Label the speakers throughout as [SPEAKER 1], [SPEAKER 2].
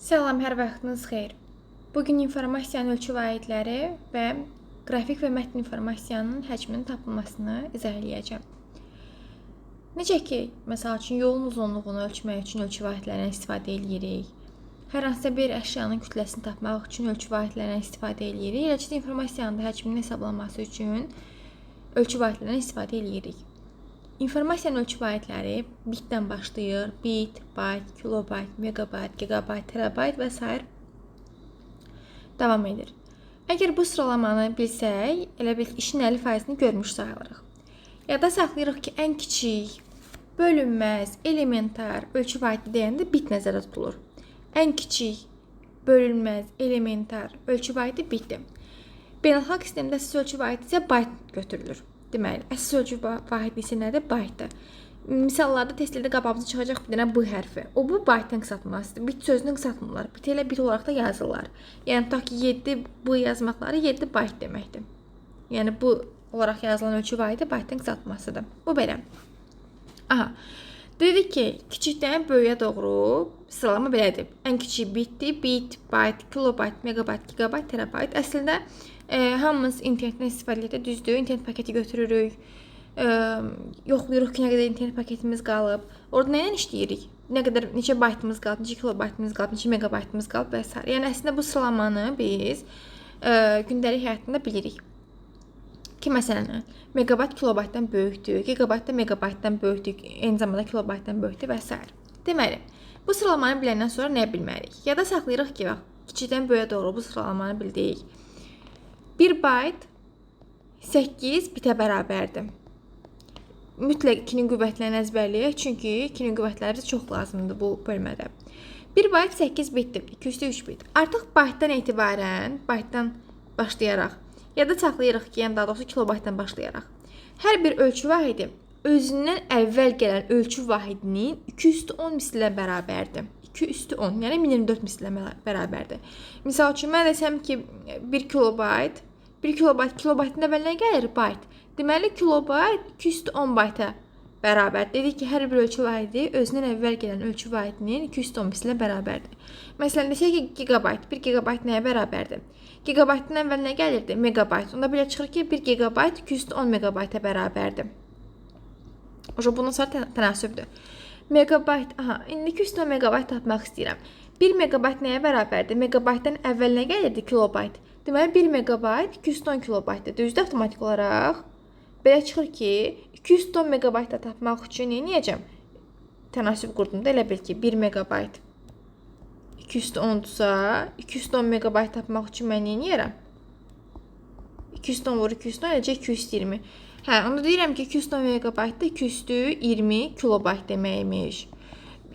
[SPEAKER 1] Salam, hər vaxtınız xeyir. Bu gün informasiyanın ölçü vahidləri və qrafik və mətn informasiyanın həcminin tapılmasını izah eləyəcəm. Necə ki, məsəl üçün yolun uzunluğunu ölçmək üçün ölçü vahidlərindən istifadə eləyirik. Hər hansısa bir əşyanın kütləsini tapmaq üçün ölçü vahidlərindən istifadə eləyirik. Eləcə də informasiyanın da həcminin hesablanması üçün ölçü vahidlərindən istifadə eləyirik. İnformasiyanın ölçü vahidləri bitdən başlayır. Bit, bayt, kilobayt, megabayt, gigabayt, terabayt və sair davam edir. Əgər bu sıralamanı bilsək, elə bil ki, işin 50%-ni görmüş sayılırıq. Yadda saxlayırıq ki, ən kiçik, bölünməz, elementar ölçü vahidi deyəndə bit nəzərdə tutulur. Ən kiçik, bölünməz, elementar ölçü vahidi bitdir. Beynəlxalq sistemdə əsas ölçü vahidi isə bayt götürülür. Deməli, əsas ölçü vahidi isə nədir? Baytdır. Misallarda testlərdə qabağımıza çıxacaq bir dənə B hərfi. O bu baytın qısaltmasıdır. Bit sözünü qısaltmırlar. Bit elə bit olaraq da yazırlar. Yəni tutaq ki, 7 B yazmaqları 7 bayt deməkdir. Yəni bu olaraq yazılan ölçü vahidi baytın qısaltmasıdır. Bu belə. Aha. Dedik ki, kiçikdən böyüyə doğru sıralama belədir. Ən kiçiyi bitdir. Bit, bayt, kilobayt, megabayt, gigabayt, terabayt. Əslində hamımız internetdən istifadə edə düzdür. İnternet paketi götürürük. Yoxlayırıq ki, nə qədər internet paketimiz qalıb. Orada nə ilə işləyirik? Nə qədər, neçə baytımız qalıb, neçə kilobaytımız qalıb, neçə megabaytımız qalıb və s. Yəni əslində bu sıralamanı biz gündəlik həyatında bilirik. Ki, məsələn, megabayt kilobaytdan böyükdür, gigabayt da megabaytdan böyükdür, eyni zamanda kilobaytdan böyükdür və s. Deməli, bu sıralamanı biləndən sonra nə bilməliyik? Yada saxlayırıq ki, bax, kiçikdən böyüyə doğru bu sıralamanı bildik. 1 bayt 8 bitə bərabərdir. Mütləq 2-nin qüvvətlərini əzbərləyək, çünki 2-nin qüvvətləri bizə çox lazımdır bu bölmədə. 1 bayt 8 bitdir, 2 üstü 3 bit. Artıq baytdan etibarən, baytdan başlayaraq, ya da saxlayırıq ki, yəni daha doğrusu kilobaytdan başlayaraq. Hər bir ölçü vahidi özündən əvvəl gələn ölçü vahidinin 2 üstü 10 mislinə bərabərdir. 2 üstü 10, yəni 1024 mislinə bərabərdir. Misal üçün, mən desəm ki, 1 kilobayt, 1 kilobayt, kilobaytın əvvəl nə gəlir? Bayt. Deməli, kilobayt 2 üstü 10 bayta bərabər. Dedik ki, hər bir ölçü vahidi özündən əvvəl gələn ölçü vahidinin 2 üstü 10 mislinə bərabərdir. Məsələn, desək ki, gigabayt, 1 gigabayt nəyə bərabərdir? Gigabaytdan əvvəl nə gəlirdi? Megabayt. Onda belə çıxır ki, 1 gigabayt 2 üstü 10 megabayta bərabərdir. Oca bundan sonra tənasübdür. Megabayt, aha, indi 2 üstü 10 megabayt tapmaq istəyirəm. 1 megabayt nəyə bərabərdir? Megabaytdan əvvəl nə gəlirdi? Kilobayt. Deməli, 1 megabayt 2 üstü 10 kilobaytdır. Düzdür, avtomatik olaraq. Belə çıxır ki, 2 üstü 10 megabayt da tapmaq üçün nə edəcəm? Tənasüb qurdum da, elə bil ki, 1 megabayt 2 üstü 10-dursa, 2 üstü 10 megabayt tapmaq üçün mən nə edərəm? 2 üstü 10 vur 2 üstü 10, eləcə 220. Hə, onda deyirəm ki, 2 üstü 10 megabayt da 2 üstü 20 kilobayt deməkmiş.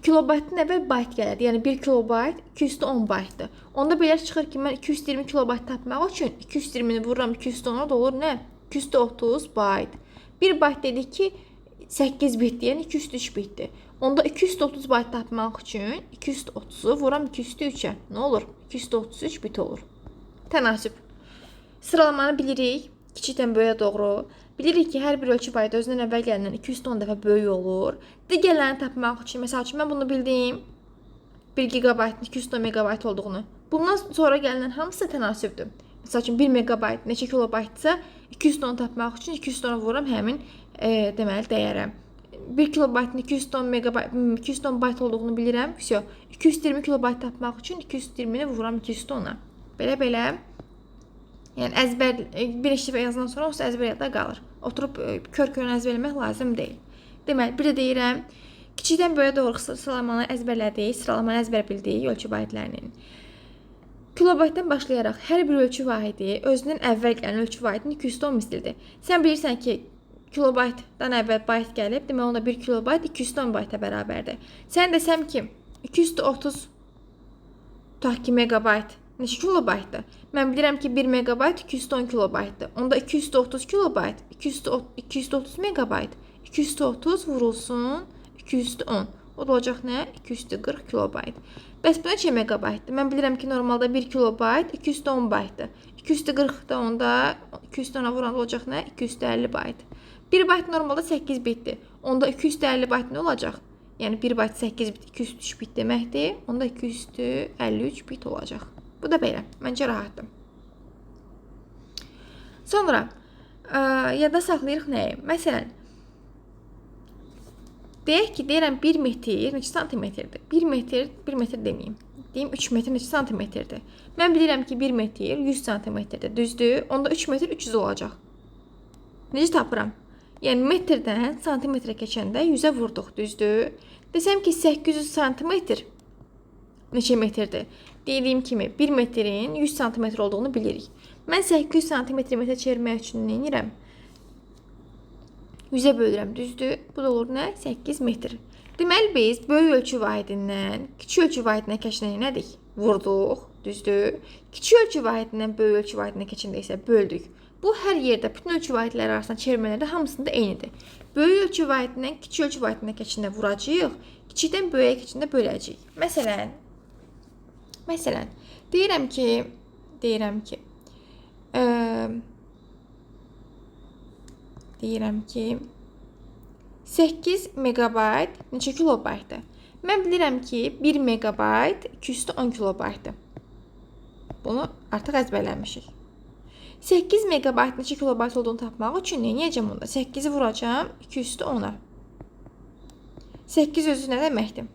[SPEAKER 1] Kilobaytdan əvvəl bayt gələrdi. Yəni 1 kilobayt 2 üstü 10 baytdır. Onda belə çıxır ki, mən 220 kilobayt tapmaq üçün 220-ni vururam 2 üstü 10-a da olur nə? 2 üstü 30 bayt. 1 bayt dedik ki, 8 bitdir, yəni 2 üstü 3 bitdir. Onda 2 üstü 30 bayt tapmaq üçün 2 üstü 30-u vuram 2 üstü 3-ə. Nə olur? 2 üstü 33 bit olur. Tənasüb. Sıralamanı bilirik. Kiçikdən böyüyə doğru. Bilirik ki, hər bir ölçü vahidi özündən əvvəl gələndən 2 üstü 10 dəfə böyük olur. Digərlərini tapmaq üçün, məsəl üçün, mən bunu bildiyim 1 gigabaytın 2 üstü 10 megabayt olduğunu. Bundan sonra gələnlərin hamısı tənasübdür. Məsəl üçün, 1 megabayt neçə kilobaytsa, 2 üstü 10 tapmaq üçün 2 üstü 10-a vururam həmin deməli dəyərə. 1 kilobaytın 2 üstü 10 megabayt, 2 üstü 10 bayt olduğunu bilirəm. Vəsyo. 220 kilobayt tapmaq üçün 220-ni vururam 2 üstü 10-a. Belə-belə. Yəni əzbər bir neçə dəfə yazandan sonra onsuz əzbər yadda qalır. Oturub kör-körünə əzbər eləmək lazım deyil. Deməli, bir də deyirəm, kiçikdən böyüyə doğru sıralamanı əzbərlədik, sıralamanı əzbər bildik ölçü vahidlərinin. Kilobaytdan başlayaraq hər bir ölçü vahidi özündən əvvəl gələn ölçü vahidinin 2 üstü 10 mislidir. Sən bilirsən ki, kilobaytdan əvvəl bayt gəlib, demək onda 1 kilobayt 2 üstü 10 bayta bərabərdir. Sən desəm ki, 2 üstü 30 tutaq ki, megabayt neçə kilobaytdır? Mən bilirəm ki, 1 megabayt 2 üstü 10 kilobaytdır. Onda 2 üstü 30 kilobayt, 2 üstü 30 megabayt, 2 üstü 30 vurulsun 2 üstü 10. O da olacaq nə? 2 üstü 40 kilobayt. Bəs bu neçə megabaytdır? Mən bilirəm ki, normalda 1 kilobayt 2 üstü 10 baytdır. 2 üstü 40 da onda 2 üstü 10-a vuranda olacaq nə? 2 üstü 50 bayt. 1 bayt normalda 8 bitdir. Onda 2 üstü 50 bayt nə olacaq? Yəni 1 bayt 8 bit 203 bit deməkdir. Onda 253 bit olacaq. Bu da belə. Məncə rahatdır. Sonra yadda saxlayırıq nəyi? Məsələn, deyək ki, deyirəm 1 metr neçə santimetrdir? 1 metr, 1 metr deməyim. Deyim 3 metr neçə santimetrdir? Mən bilirəm ki, 1 metr 100 santimetrdir. Düzdür? Onda 3 metr 300 olacaq. Necə tapıram? Yəni metrdən santimetrə keçəndə 100-ə vurduq, düzdür? Desəm ki, 800 santimetr neçə metrdir? Dediyim kimi 1 metrin 100 santimetr olduğunu bilirik. Mən 800 santimetri metrə çevirmək üçün nə edirəm? 100-ə bölürəm, düzdür? Bu da olur nə? 8 metr. Deməli biz böyük ölçü vahidindən kiçik ölçü vahidinə keçəndə nə elədik? Vurduq, düzdür? Kiçik ölçü vahidindən böyük ölçü vahidinə keçəndə isə böldük. Bu hər yerdə bütün ölçü vahidləri arasında çevirmələrdə hamısında eynidir. Böyük ölçü vahidindən kiçik ölçü vahidinə keçəndə vuracağıq, kiçikdən böyüyə keçəndə böləcəyik. Məsələn, deyirəm ki, deyirəm ki 8 megabayt neçə kilobaytdır? Mən bilirəm ki, 1 megabayt 210 kilobaytdır. Bunu artıq əzbərləmişik. 8 megabayt neçə kilobayt olduğunu tapmaq üçün nə edəcəm onda? 8-i vuracağam 210-a. 8 özü nə deməkdir?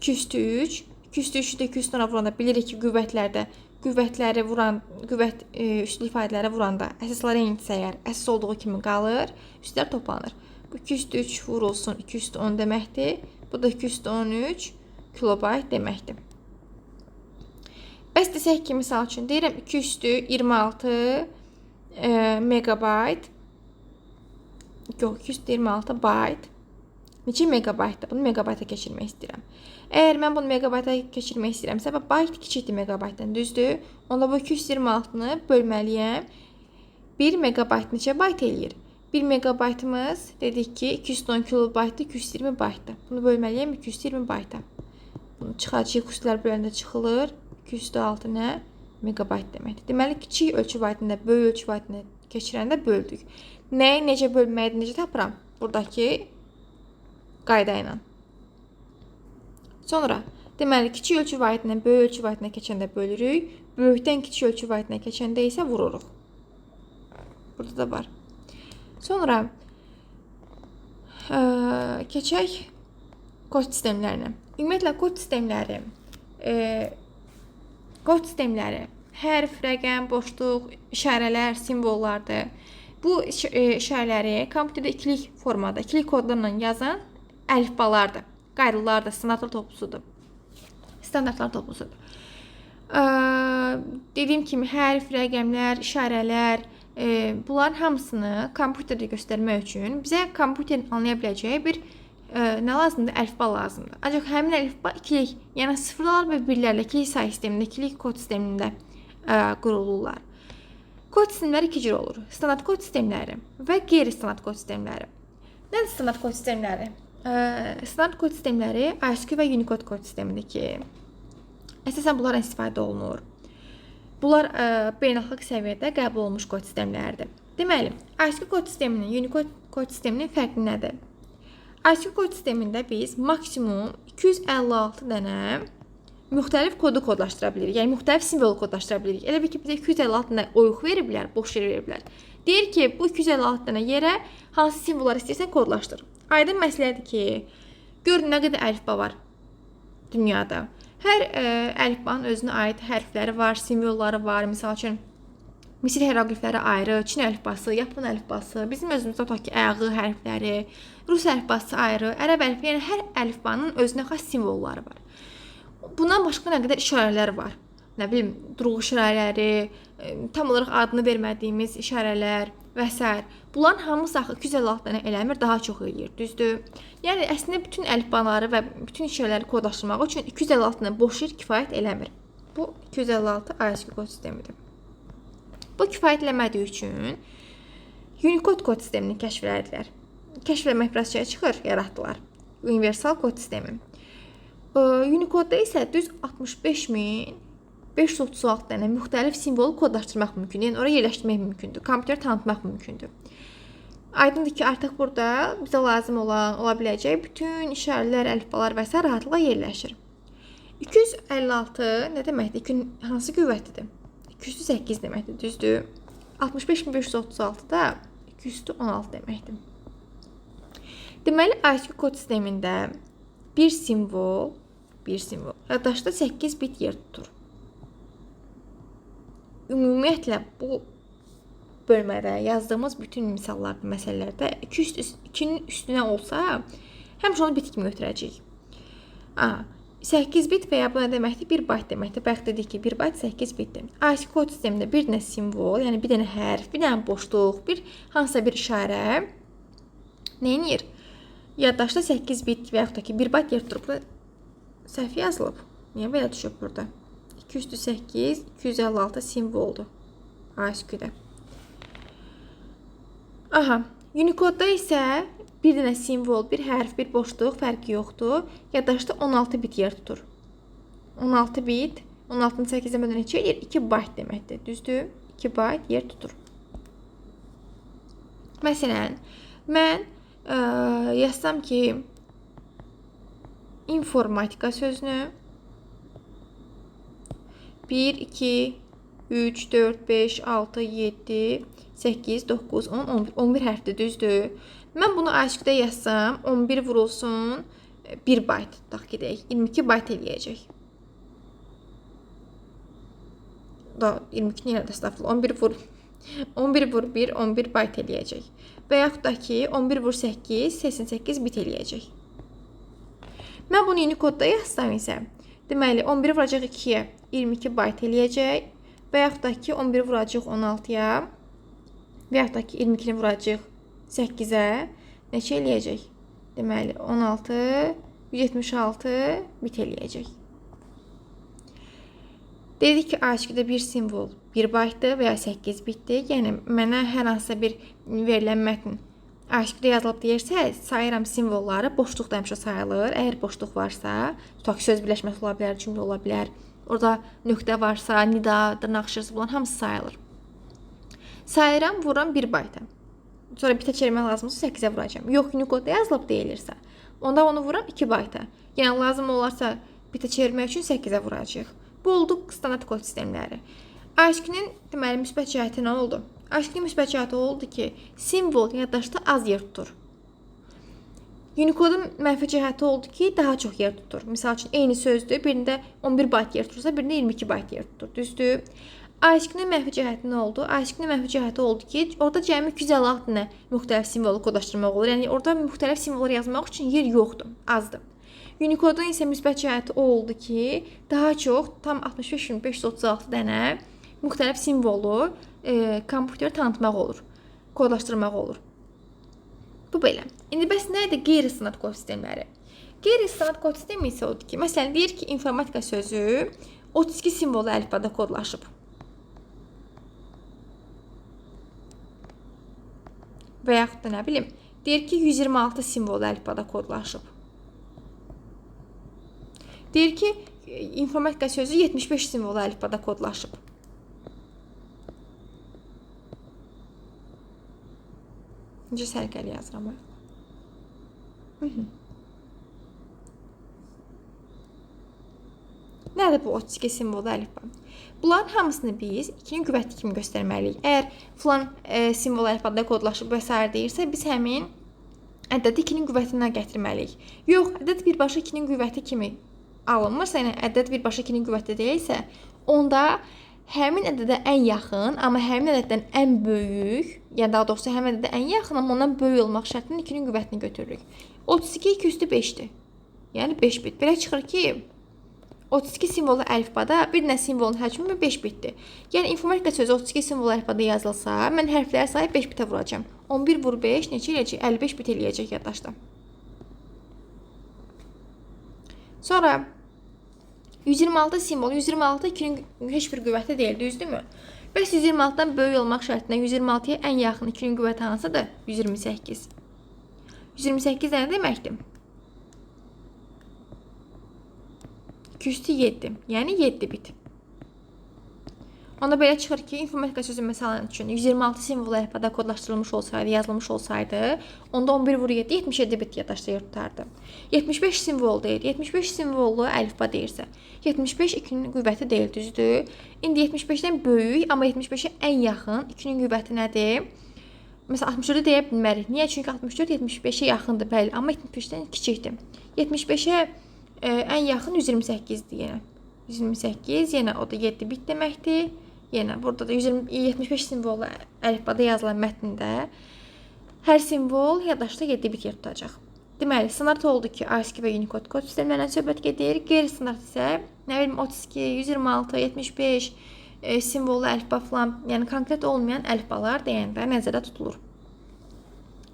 [SPEAKER 1] 203. 203-ü də 210-a vuranda bilirik ki, qüvvətlərdə qüvvətləri vuran, qüvvət üslü ifadələrə vuranda əsaslar eynidirsə əgər, əsas olduğu kimi qalır, üstlər toplanır. Bu 203 vurulsun 210 deməkdir. Bu da 213 kilobayt deməkdir. Bəs desək ki, misal üçün deyirəm 226 megabayt, yox, 226 bayt neçə megabaytdır? Bunu megabayta keçirmək istəyirəm. Əgər mən bunu megabayta keçirmək istəyirəmsə, bayt kiçikdir megabaytdan, düzdür? Onda bu 226-nı bölməliyəm. 1 megabayt neçə bayt eləyir? 1 megabaytımız dedik ki, 210 kilobaytdır, 220 baytdır. Bunu bölməliyəm 220 bayta. Bunu çıxacaq, üstlər böləndə çıxılır. 206 nə? Megabayt deməkdir. Deməli, kiçik ölçü vahidində, böyük ölçü vahidində keçirəndə böldük. Nəyi necə bölməyi necə tapıram? Buradakı qayda ilə. Sonra, deməli, kiçik ölçü vahidindən böyük ölçü vahidinə keçəndə bölürük. Böyükdən kiçik ölçü vahidinə keçəndə isə vururuq. Burada da var. Sonra keçək kod sistemlərinə. Ümumiyyətlə, kod sistemləri hərf, rəqəm, boşluq, işarələr, simvollardır. Bu işarələri kompüterdə ikilik formada, ikilik kodlarla yazan əlifbalardır, qaydalardır, standartlar toplusudur. Standartlar toplusudur. Dediyim kimi hərf, rəqəmlər, işarələr, bunların hamısını kompüterdə göstərmək üçün bizə kompüterin anlaya biləcəyi bir nə lazımdır? Əlifba lazımdır. Ancaq həmin əlifba ikilik, yəni sıfırlar və birlərlə ikilik sayı sistemində, ikilik kod sistemində qurulurlar. Kod sistemləri iki cür olur. Standart kod sistemləri və qeyri-standart kod sistemləri. Nədir standart kod sistemləri? Standart kod sistemləri ASCII və Unicode kod sistemidir ki, əsasən bunlardan istifadə olunur. Bunlar beynəlxalq səviyyədə qəbul olunmuş kod sistemləridir. Deməli, ASCII kod sisteminin, Unicode kod sisteminin fərqi nədir? ASCII kod sistemində biz maksimum 256 dənə müxtəlif kodu kodlaşdıra bilirik. Yəni, müxtəlif simvolu kodlaşdıra bilirik. Elə bil ki, bizə 256 dənə oyuq veriblər, boş yer veriblər. Deyir ki, bu 256 dənə yerə hansı simvolları istəyirsən kodlaşdır. Aydın məsələdir ki, görün nə qədər əlifba var dünyada. Hər əlifbanın özünə aid hərfləri var, simvolları var. Misal üçün, Misir hieroqlifləri ayrı, Çin əlifbası, Yapon əlifbası, bizim özümüzdə tutaq ki, əğı hərfləri, Rus əlifbası ayrı, ərəb əlifbası, yəni hər əlifbanın özünə xas simvolları var. Bundan başqa nə qədər işarələr var. Nə bilim, durğu işarələri, tam olaraq adını vermədiyimiz işarələr və s. Bunların hamısı axı 256 dənə eləmir, daha çox eləyir, düzdür? Yəni, əslində bütün əlifbaları və bütün işarələri kodlaşdırmaq üçün 256 dənə boş yer kifayət eləmir. Bu 256 ASCII kod sistemidir. Bu kifayət eləmədiyi üçün Unicode kod sistemini kəşf elədilər. Kəşf eləmək biraz şey çıxır, yaratdılar. Universal kod sistemi. Unicode-da isə düz 65.536 dənə müxtəlif simvolu kodlaşdırmaq mümkündür. Yəni, oraya yerləşdirmək mümkündür. Kompüter tanıtmaq mümkündür. Aydındır ki, artıq burada bizə lazım olan, ola biləcək bütün işarələr, əlifbalar və s. rahatlıqla yerləşir. 256 nə deməkdir? 2 hansı qüvvətidir? 208 deməkdir, düzdür? 65536 da 216 deməkdir. Deməli, ASCII kod sistemində bir simvol yaddaşda 8 bit yer tutur. Ümumiyyətlə, bu bölmədə yazdığımız bütün misallarda, məsələlərdə 2-nin üstünə olsa, həmişə onu bit kimi götürəcəyik. 8 bit və ya bu nə deməkdir? 1 bayt deməkdir. Bayaq dedik ki, 1 bayt 8 bitdir. ASCII kod sistemində bir dənə simvol, yəni bir dənə hərf, bir dənə boşluq, bir hansısa bir işarə nə edir? Yaddaşda 8 bit və yaxud da ki, 1 bayt yer tutur. Burada səhv yazılıb. Niyə belə düşüb burada? 2 üstü 8, 256 simvoldur ASCII-də. Aha, Unicode-da isə bir dənə simvol, bir hərf, bir boşluq fərqi yoxdur. Yaddaşda 16 bit yer tutur. 16 bit, 16-nı 8-ə bölən neçə eləyir? 2 bayt deməkdir. Düzdür? 2 bayt yer tutur. Məsələn, mən yazsam ki, informatika sözünü 1, 2, 3, 4, 5, 6, 7, 8, 9, 10, 11, 11 hərfdir, düzdür? Mən bunu ASCII-də yazsam, 11 vurulsun, 1 bayt, tutaq ki, deyək, 22 bayt eləyəcək. Da, 22 nə elədi, estağfurullah, 11 vur 1, 11 bayt eləyəcək. Və yaxud da ki, 11 vur 8, 88 bit eləyəcək. Mən bunu Unicode-da yazsam isə, deməli, 11 vuracaq 2-yə, 22 bayt eləyəcək. Və yaxud da ki, 11 vuracaq 16-ya və yaxud da ki, 22-ni vuracaq 8-ə neçə eləyəcək? Deməli, 16, 176 bit eləyəcək. Dedik ki, ASCII-də bir simvol 1 baytdır və ya 8 bitdir. Yəni, mənə hər hansısa bir verilən mətn ASCII-də yazılıb deyirsə, sayıram simvolları, boşluq da həmişə sayılır. Əgər boşluq varsa, tutaq ki, söz birləşməsi ola bilər, cümlə ola bilər. Orada nöqtə varsa, nida, dırnaq işarəsi, bunların hamısı sayılır. Sayıram, vururam 1 bayta. Sonra bitə çevirmək lazımdırsa 8-ə vuracağam. Yox, Unicode-da yazılıb deyilirsə, onda onu vururam 2 bayta. Yəni, lazım olarsa bitə çevirmək üçün 8-ə vuracağıq. Bu oldu standart kod sistemləri. ASCII-nin deməli, müsbət cəhəti nə oldu? ASCII-nin müsbət cəhəti oldu ki, simvol yaddaşda az yer tutur. Unicode-un mənfi cəhəti oldu ki, daha çox yer tutur. Misal üçün, eyni sözdür, birində 11 bayt yer tutursa, birində 22 bayt yer tutur. Düzdür? ASCII-nin mənfi cəhəti nə oldu? ASCII-nin mənfi cəhəti oldu ki, orada cəmi 256 dənə müxtəlif simvolu kodlaşdırmaq olur. Yəni, orada müxtəlif simvolları yazmaq üçün yer yoxdur, azdır. Unicode-un isə müsbət cəhəti o oldu ki, daha çox, tam 65536 dənə müxtəlif simvolu kompüterə tanıtmaq olur, kodlaşdırmaq olur. Bu belə. İndi bəs nə idi qeyri-standart kod sistemləri? Qeyri-standart kod sistemi isə odur ki, məsələn, deyir ki, informatika sözü 32 simvolu əlifbada kodlaşıb. Və yaxud da nə bilim, deyir ki, 126 simvolu əlifbada kodlaşıb. Deyir ki, informatika sözü 75 simvolu əlifbada kodlaşıb. Necə sərqəli yazıram ayaq. Nədir bu 32 simvolu əlifba? Bunların hamısını biz 2-nin qüvvəti kimi göstərməliyik. Əgər filan simvol əlifbada kodlaşıb və s. deyirsə, biz həmin ədədi 2-nin qüvvətindən gətirməliyik. Yox, ədəd birbaşa 2-nin qüvvəti kimi alınmırsa, yəni ədəd birbaşa 2-nin qüvvəti deyilsə, onda həmin ədədə ən yaxın, amma həmin ədəddən ən böyük, yəni daha doğrusu həmin ədədə ən yaxın, amma ondan böyük olmaq şərtlə 2-nin qüvvətini götürürük. 32 2 üstü 5-dir. Yəni 5 bit. Belə çıxır ki, 32 simvolu əlifbada bir dənə simvolun həcmi 5 bitdir. Yəni informatika sözü 32 simvolu əlifbada yazılsa, mən hərflərə sahib 5 bitə vuracağam. 11 vur 5 neçə eləyəcək? 55 bit eləyəcək yaddaşda. Sonra 126 simvol, 126 2-nin heç bir qüvvəti deyil, düzdürmü? Bəs 126-dan böyük olmaq şərtinə 126-ya ən yaxın 2-nin qüvvəti hansıdır? 128. 128 nə deməkdir? 2 üstü 7, yəni 7 bit. Onda belə çıxır ki, informatika sözü məsələn üçün 126 simvol əlifbada kodlaşdırılmış olsaydı, yazılmış olsaydı, onda 11 vur 7, 77 bit yaddaşda yer tutardı. 75 simvol deyir. 75 simvollu əlifba deyirsə, 75 2-nin qüvvəti deyil, düzdür? İndi 75-dən böyük, amma 75-ə ən yaxın 2-nin qüvvəti nədir? Məsələn, 64-ü deyə bilmərik. Niyə? Çünki 64 75-ə yaxındır, bəli, amma 75-dən kiçikdir. 75-ə ən yaxın 128-dir yenə. 128, yenə o da 7 bit deməkdir. Yenə burada da 175 simvollu əlifbada yazılan mətndə hər simvol yaddaşda 7 bit yer tutacaq. Deməli, standart oldu ki, ASCII və Unicode kod sistemlərindən söhbət gedir. Qeyri-standart isə, nə bilim, 32, 126, 75 simvollu əlifba filan, yəni konkret olmayan əlifbalar deyəndə nəzərdə tutulur.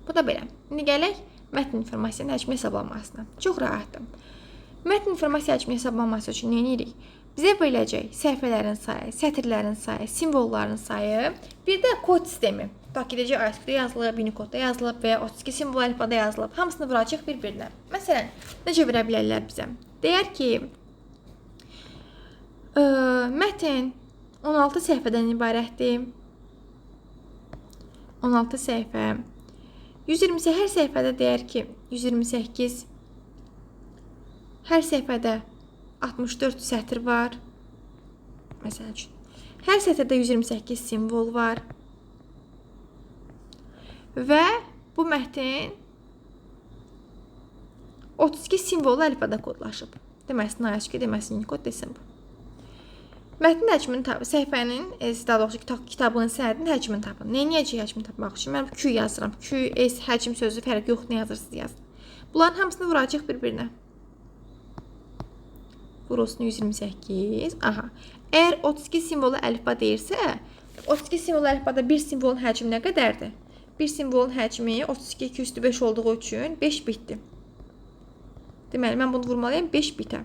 [SPEAKER 1] Bu da belə. İndi gələk mətn informasiyanın həcmi hesablanmasına. Çox rahatdır. Mətn informasiya həcmi hesablanması üçün nə edirik? Bizə veriləcək səhifələrin sayı, sətirlərin sayı, simvolların sayı, bir də kod sistemi. Tutaq ki, deyəcək ASCII-də yazılıb, Unicode-da yazılıb və ya 32 simvol əlifbada yazılıb. Hamısını vuracaq bir-birinə. Məsələn, necə verə bilərlər bizə? Deyər ki, mətn 16 səhifədən ibarətdir. 16 səhifə. 128 hər səhifədə deyər ki, 128 hər səhifədə 64 sətir var. Məsəl üçün. Hər sətirdə 128 simvol var. Və bu mətn 32 simvollu əlifbada kodlaşıb. Deməsin ASCII, deməsin Unicode, desin bu. Mətnin həcmini tapın, səhifənin, daha doğrusu kitabın, sənədin həcmini tapın. Nə edəcək həcmini tapmaq üçün? Mən Q yazıram. Q, S, həcm sözü fərqi yoxdur, nə yazırsınız yazın. Bunların hamısını vuracaq bir-birinə. Vurulsun 128. Aha. Əgər 32 simvollu əlifba deyirsə, 32 simvollu əlifbada bir simvolun həcmi nə qədərdir? Bir simvolun həcmi 32 2 üstü 5 olduğu üçün 5 bitdir. Deməli, mən bunu vurmalıyam 5 bitə.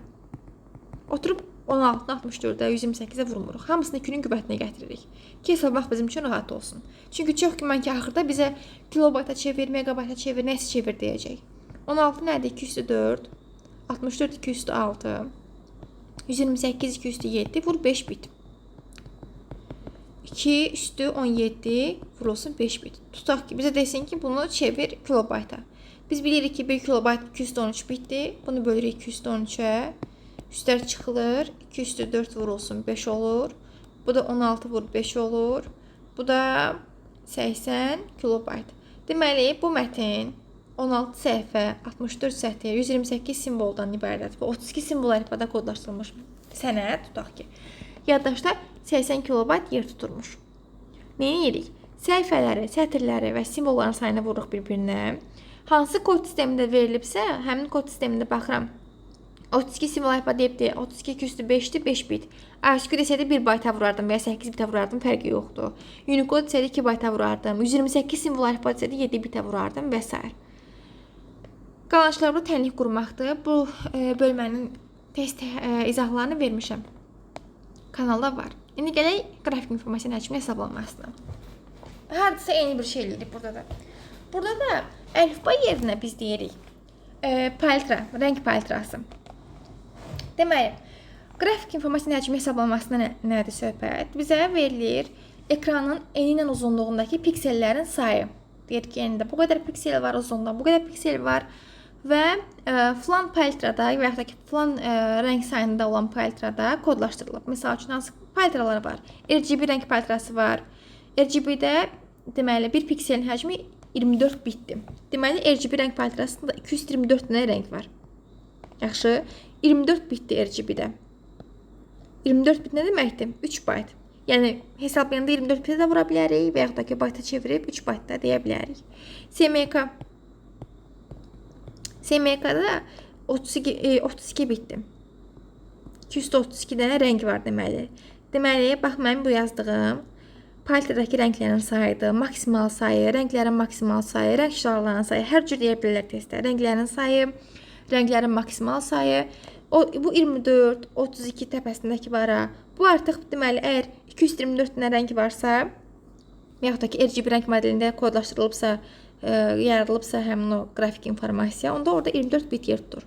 [SPEAKER 1] Oturub 16-nı 64-ə, 128-ə vurmuruq. Hamısını 2-nin qüvvətinə gətiririk ki, hesablamaq bizim üçün rahat olsun. Çünki çox güman ki, axırda bizə kilobayta çevir, megabayta çevir, nəsə çevir deyəcək. 16 nədir? 2 üstü 4, 64 2 üstü 6, 128 2 üstü 7 vur 5 bit. 2 üstü 17 vurulsun 5 bit. Tutaq ki, bizə desin ki, bunu çevir kilobayta. Biz bilirik ki, 1 kilobayt 2 üstü 13 bitdir. Bunu bölürük 2 üstü 13-ə. Üstlər çıxılır. 2 üstü 4 vurulsun 5 olur. Bu da 16 vur 5 olur. Bu da 80 kilobayt. Deməli, bu mətn 16 səhifə, 64 sətir, 128 simvoldan ibarət və 32 simvol əlifbada kodlaşdırılmış sənəd, tutaq ki, yaddaşda 80 kilobayt yer tuturmuş. Nə edirik? Səhifələri, sətirləri və simvolların sayını vururuq bir-birinə. Hansı kod sistemində verilibsə, həmin kod sistemində baxıram. 32 simvol əlifba deyibdir, 32 2 üstü 5-dir, 5 bit. ASCII desəydi 1 bayta vurardım və ya 8 bitə vurardım, fərqi yoxdur. Unicode desəydi 2 bayta vurardım, 128 simvol əlifba desəydi 7 bitə vurardım və s. Qalan işlər burada tənlik qurmaqdır. Bu bölmənin test izahlarını vermişəm. Kanalda var. İndi gələk qrafik informasiyanın həcmini hesablanmasına. Hardasa eyni bir şey eləyirik burada da. Burada da əlifba yerinə biz deyirik palitra, rəng palitrası. Deməli, qrafik informasiyanın həcmi hesablanmasına nədir söhbət? Bizə verilir ekranın eni ilə uzunluğundakı piksellərin sayı. Deyir ki, enində bu qədər piksel var, uzunluğunda bu qədər piksel var və filan palitrada və yaxud da ki, filan rəng sayında olan palitrada kodlaşdırılıb. Məsəl üçün, hansı palitralar var? RGB rəng palitrası var. RGB-də deməli, bir pikselin həcmi 24 bitdir. Deməli, RGB rəng palitrasında 224 dənə rəng var. Yaxşı, 24 bitdir RGB-də. 24 bit nə deməkdir? 3 bayt. Yəni, hesablayanda 24 bitə də vura bilərik və yaxud da ki, bayta çevirib 3 baytda deyə bilərik. CMYK. CMYK-da 32 bitdir. 232 dənə rəng var deməli. Deməli, bax, mənim bu yazdığım palitradakı rənglərin sayıdır, maksimal sayı, rənglərin maksimal sayı, rəng şarlarının sayı, hər cür deyə bilərlər testdə. Rənglərin sayı, rənglərin maksimal sayı, bu 24, 32 təpəsindəki var ha. Bu artıq deməli, əgər 224 dənə rəng varsa, yaxud da ki, RGB rəng modelində kodlaşdırılıbsa, yaradılıbsa həmin o qrafik informasiya, onda orada 24 bit yer tutur.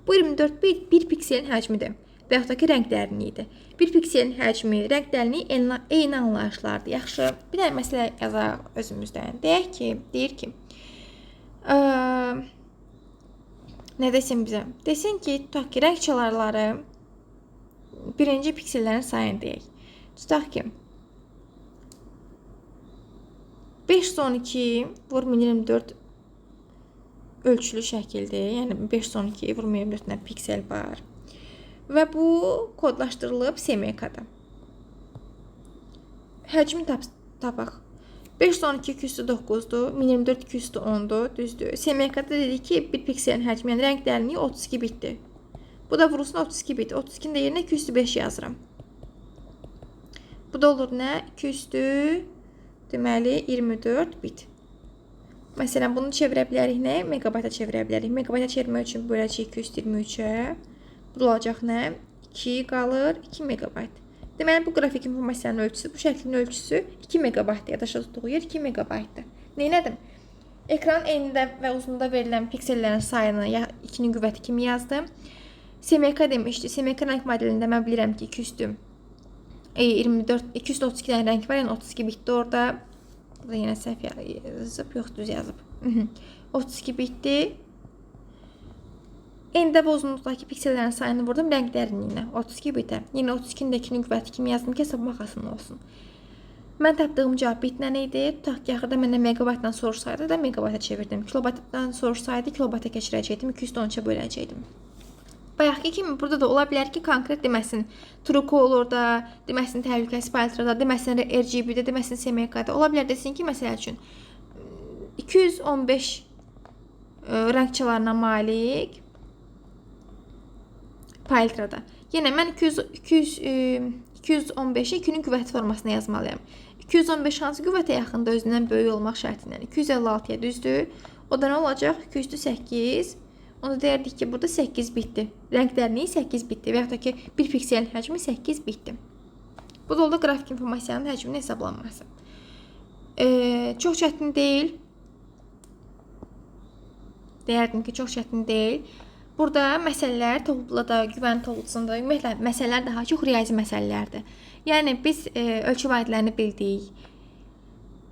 [SPEAKER 1] Bu 24 bit 1 pikselin həcmidir. və yaxud da ki, rəng dərinliyidir. Bir pikselin həcmi, rəng dərinliyi eyni anlayışlardır. Yaxşı, bir dənə məsələ yazaq özümüzdən. Deyək ki, deyir ki, nə desin bizə? Desin ki, tutaq ki, rəng çalarları birinci piksellərin sayını deyək. Tutaq ki, 512 vur 1024 ölçülü şəkildir. Yəni 512 vur 1024 dənə piksel var. Və bu kodlaşdırılıb CMYK-da. Həcmi tapaq. 512 209-dur, 1024 210-dur, düzdür. CMYK-da dedik ki, bir pikselin həcmi, yəni rəng dərinliyi 32 bitdir. Bu da vurulsun 32 bit. 32-nin də yerinə 205 yazıram. Bu da olur nə? 200, deməli 24 bit. Məsələn, bunu çevirə bilərik nə? Megabayta çevirə bilərik. Megabayta çevirmək üçün böləcəyik 223-ə. Bu da olacaq nə? 2 qalır, 2 megabayt. Deməli, bu qrafik informasiyanın ölçüsü, bu şəklin ölçüsü 2 megabaytdır. Yadaşda tutduğu yer 2 megabaytdır. Neynədim? Ekranın enində və uzunluğunda verilən piksellərin sayını 2-nin qüvvəti kimi yazdım. CMYK demişdi. CMYK rəng modelində mən bilirəm ki, 224, 232 dənə rəng var, yəni 32 bitdi orada. Burada yenə səhv yazıb, yox, düz yazıb. 32 bitdi. Enində və uzunluqdakı piksellərin sayını vurdum rəng dərinliyinə, 32 bitə. Yenə 32-nin də 2-nin qüvvəti kimi yazdım ki, hesablamaq asan olsun. Mən tapdığım cavab bitlə idi. Tutaq ki, axırda məndən megabaytdan soruşsaydı da megabayta çevirdim. Kilobaytdan soruşsaydı kilobayta keçirəcəkdim, 213-ə böləcəkdim. Bayaqki kimi burada da ola bilər ki, konkret deməsin True Color-da, deməsin təhlükəsiz palitrada, deməsin RGB-də, deməsin CMYK-da. Ola bilər desin ki, məsəl üçün 215 rəng çalarına malik palitrada. Yenə mən 215-i 2-nin qüvvəti formasına yazmalıyam. 215 hansı qüvvətə yaxındır özündən böyük olmaq şərti ilə? 256-ya düzdür. O da nə olacaq? 208. Onu deyərdik ki, burada 8 bitdi. Rəng dərinliyi 8 bitdi və yaxud da ki, bir pikselin həcmi 8 bitdi. Bu da oldu qrafik informasiyanın həcminin hesablanması. Çox çətin deyil. Deyərdim ki, çox çətin deyil. Burada məsələlər topluluqda, güvən topluluğunda, ümumiyyətlə məsələlər daha çox riyazi məsələlərdir. Yəni biz ölçü vahidlərini bildik.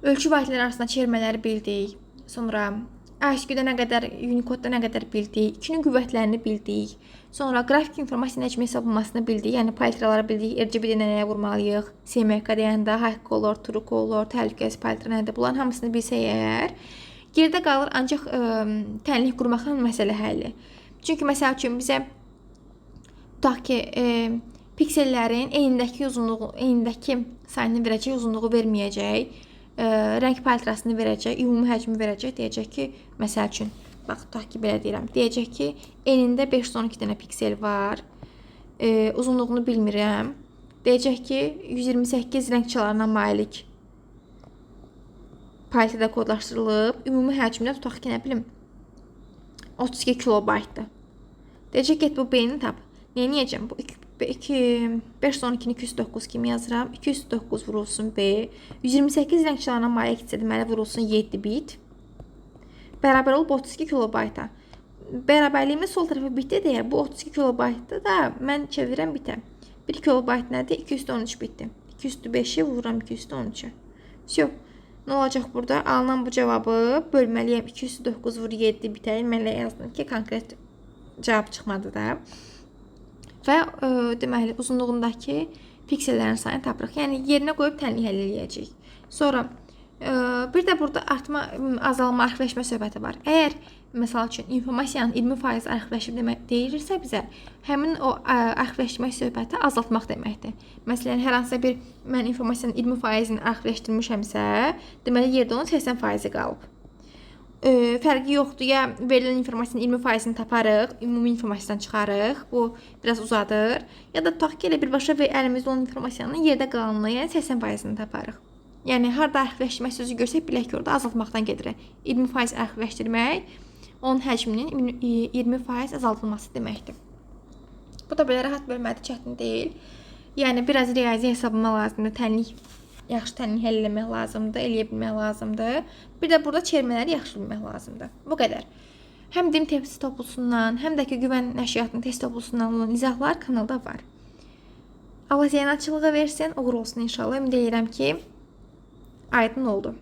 [SPEAKER 1] Ölçü vahidləri arasında çevirmələri bildik. Sonra ASCII-də nə qədər, Unicode-da nə qədər bildik, 2-nin qüvvətlərini bildik. Sonra qrafik informasiyanın həcmi hesablanmasını bildik. Yəni palitraları bildik, RGB-də nəyə vurmalıyıq, CMYK deyəndə high color, true color, təhlükəsiz palitra nədir? Bunların hamısını bilsək əgər, geridə qalır ancaq tənlik qurmaqla məsələ həlli. Çünki məsəl üçün bizə tutaq ki, piksellərin enindəki uzunluğu, enindəki sayını verəcək, uzunluğu verməyəcək, rəng palitrasını verəcək, ümumi həcmi verəcək, deyəcək ki, məsəl üçün, bax, tutaq ki, belə deyirəm, deyəcək ki, enində 512 dənə piksel var, uzunluğunu bilmirəm, deyəcək ki, 128 rəng çalarına malik palitrada kodlaşdırılıb, ümumi həcmində tutaq ki, nə bilim, 32 kilobaytdır. Deyəcək, get bu B-ni tap. Neyniyəcəm? Bu 512-ni 209 kimi yazıram. 209 vurulsun B. 128 rəng çalarına malikdirsə, deməli vurulsun 7 bit. Bərabər olub 32 kilobayta. Bərabərliyimiz sol tərəfə bitdi deyə bu 32 kilobaytda da mən çevirəm bitə. 1 kilobayt nədir? 213 bitdi. 205-i vururam 213-ə. Vəsyo. Nə olacaq burada? Alınan bu cavabı bölməliyəm. 209 vur 7 bitə. Mən elə yazdım ki, konkret cavab çıxmadı da. Və deməli, uzunluğundakı piksellərin sayını tapırıq. Yəni, yerinə qoyub tənlik həll eləyəcəyik. Sonra, bir də burada artma, azalma, arxivləşmə söhbəti var. Əgər, məsəl üçün, informasiyanın 20% arxivləşib demək deyilirsə bizə, həmin o arxivləşmə söhbəti azaltmaq deməkdir. Məsələn, hər hansısa bir mən informasiyanın 20%-ni arxivləşdirmişəmsə, deməli, yerdə onun 80%-i qalıb. Fərqi yoxdur, ya verilən informasiyanın 20%-ni taparıq, ümumi informasiyadan çıxarıq, bu biraz uzadır. Ya da tutaq ki, elə birbaşa və əlimizdə olan informasiyanın yerdə qalanını, yəni 80%-ni taparıq. Yəni, harada arxivləşdirmə sözü görsək, bilək ki, orada azaltmaqdan gedirik. 20% arxivləşdirmək onun həcminin 20% azaldılması deməkdir. Bu da belə rahat bölmədir, çətin deyil. Yəni, biraz riyazi hesablama lazımdır, tənlik, yaxşı tənlik həll eləmək lazımdır, eləyə bilmək lazımdır. Bir də burada çevirmələri yaxşı bilmək lazımdır. Bu qədər. Həm DİM test toplusundan, həm də ki Güvən nəşriyyatının test toplusundan olan izahlar kanalda var. Allah zəyin açılığı versin, uğur olsun inşallah. Ümid edirəm ki, aydın oldu.